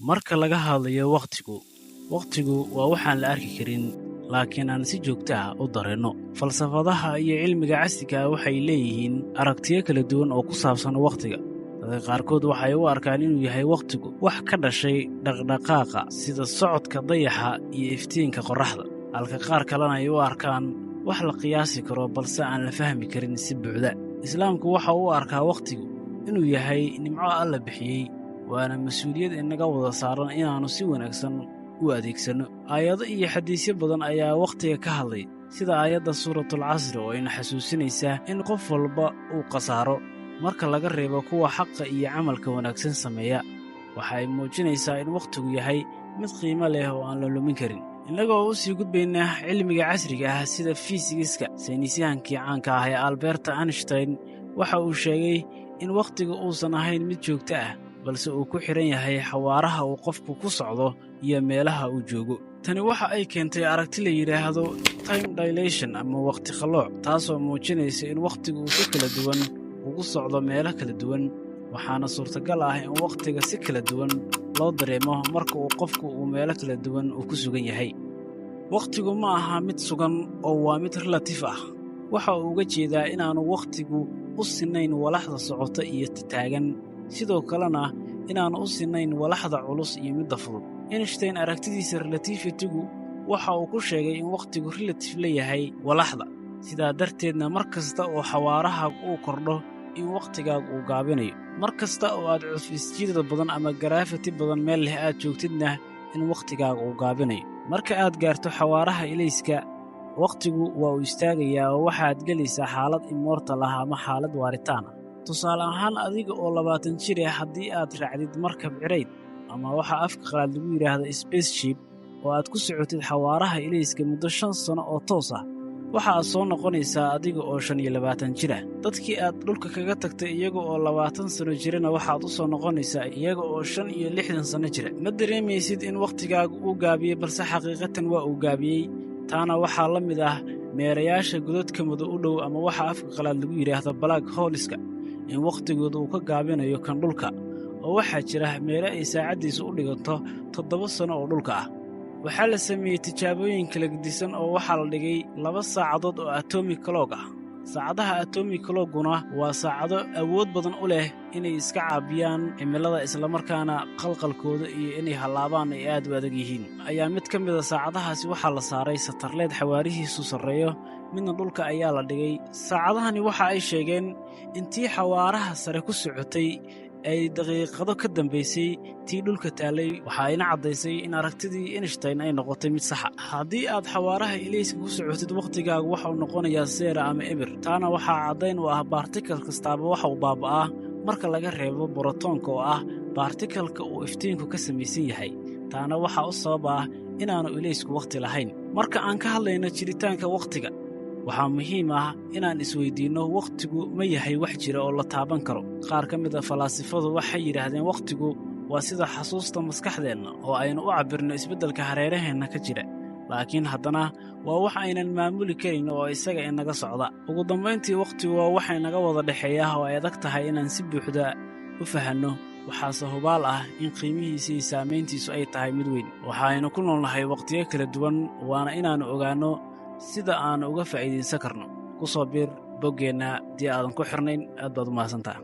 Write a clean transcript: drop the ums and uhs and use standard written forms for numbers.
Marka laga hadlayo wakhtigu, wakhtigu waa waxaan la arki karin, laakiin aan si joogto ah u dareenno. Falsafadaha iyo cilmiga casriga ah waxay leeyihiin aragtiyo kala duwan oo ku saabsan wakhtiga. Dadka qaarkood waxay u arkaan inuu yahay wakhtigu wax ka dhashay dhaqdhaqaaqa, sida socodka dayaxa iyo iftiinka qorraxda, halka qaar kalena ay u arkaan wax la qiyaasi karo balse aan la fahmi karin si buuxda. Islaamku waxa uu u arkaa wakhtigu inuu yahay nimco Alla bixiyey, waana mas-uuliyad inaga wada saaran inaannu si wanaagsan u adeegsanno. Aayado iyo xadiisyo badan ayaa wakhtiga ka hadlay, sida aayadda Suuratul Casri oo ina xasuusinaysa in qof walba uu khasaaro marka laga reebo kuwa xaqa iyo camalka wanaagsan sameeya. Waxa ay muujinaysaa in wakhtigu yahay mid qiimo leh oo aan la lumin karin. Innagoo u sii gudbaynaa cilmiga casriga ah sida fiisigiska, saynisyahankii caanka ah ee Albert Einstein waxa uu sheegay in wakhtiga uusan ahayn mid joogto ah, balse uu ku xidhan yahay xawaaraha uu qofku ku socdo iyo meelaha uu joogo. Tani waxa ay keentay aragti la yidhaahdo time dilation ama wakhti qallooc, taasoo muujinaysa in wakhtigu uu si kala duwan ugu socdo meelo kala duwan, waxaana suurtagal ah in wakhtiga si kala duwan loo dareemo marka uu qofku uu meelo kala duwan uu ku sugan yahay. Wakhtigu ma aha mid sugan oo waa mid relative ah. Waxa uu uga jeedaa inaannu wakhtigu u sinnayn walaxda socota iyo taagan, sidoo kalena inaannu u sinnayn walaxda culus iyo midda fudud. Einstein aragtidiisa relativity-gu waxa uu ku sheegay in wakhtigu relative la yahay walaxda, sidaa darteedna mar kasta oo xawaarahaagu uu kordho in wakhtigaagu uu gaabinayo, mar kasta oo aad cufisjiidada badan ama gravity badan meel leh aad joogtidna in wakhtigaaga uu gaabinayo. Marka aad gaarto xawaaraha ilayska, wakhtigu waa uu istaagayaa oo waxaad gelaysaa xaalad immortal ah ama xaalad waaritaan ah. Tusaale ahaan, adiga oo 20 jir ah, haddii aad raacdid markab cirayd ama waxa afka qalaad lagu yidhaahdo spaceship oo aad ku socotid xawaaraha ilayska muddo 5 sano oo toos ah, waxa aad soo noqonaysaa adiga oo 25 jir ah. Dadkii aad dhulka kaga tagtay iyaga oo 20 sano jirana waxaad u soo noqonaysaa iyaga oo 65 sano jira. Ma dareemaysid in wakhtigaagu uu gaabiyey, balse xaqiiqatan waa uu gaabiyey. Taana waxaa la mid ah meerayaasha godadka madow u dhow ama waxa afka qalaad lagu yidhaahdo black holes-ka, in wakhtigooda uu ka gaabinayo kan dhulka, oo waxaa jira meelo ay saacaddiisu u dhiganto 7 sano oo dhulka ah. Waxaa la sameeyey tijaabooyin kala gedisan oo waxaa la dhigay laba saacadood oo atomic clock ah. Saacadaha atomic clock-guna waa saacado awood badan u leh inay iska caabiyaan cimilada, islamarkaana qalqalkooda iyo inay hallaabaan ay aad u adag yihiin. Ayaa mid ka mida saacadahaasi waxaa la saaray satellite xawaarihiisu sarreeyo, midna dhulka ayaa la dhigay. Saacadahani waxa ay sheegeen intii xawaaraha sare ku socotay ay daqiiqado ka dambaysay tii dhulka taallay. Waxa ayna caddaysay in aragtidii Einstein ay noqotay mid saxa. Haddii aad xawaaraha ilayska ku socotid, wakhtigaagu waxa uu noqonayaa zero ama eber. Taana waxaa caddayn u ah particle kastaaba waxa uu baaba'aa marka laga reebo borotoonka, oo ah particle-ka uu iftiinku ka samaysan yahay. Taana waxaa u sabab ah inaannu ilaysku wakhti lahayn. Marka aan ka hadlayno jiritaanka wakhtiga, waxaa muhiim ah inaan isweyddiinno: wakhtigu ma yahay wax jira oo la taaban karo? Qaar ka mid a falaasifadu waxay yidhaahdeen wakhtigu waa sida xasuusta maskaxdeenna oo aynu u cabbirno isbeddelka hareeraheenna ka jira, laakiin haddana waa wax aynan maamuli karin oo isaga inaga socda. Ugu dambayntii, wakhtigu waa wax inaga wada dhexeeya oo ay adag tahay inaan si buuxda u fahanno. Waxaase hubaal ah in qiimihiisa iyo saamayntiisu ay tahay mid weyn. Waxaynu ku noolnahay wakhtiyo kala duwan, waana inaannu ogaanno sida aannu uga faa'iidaysan karno. Ku soo biir boggeenna haddii aadan ku xirnayn. Aad baad u mahadsantaha.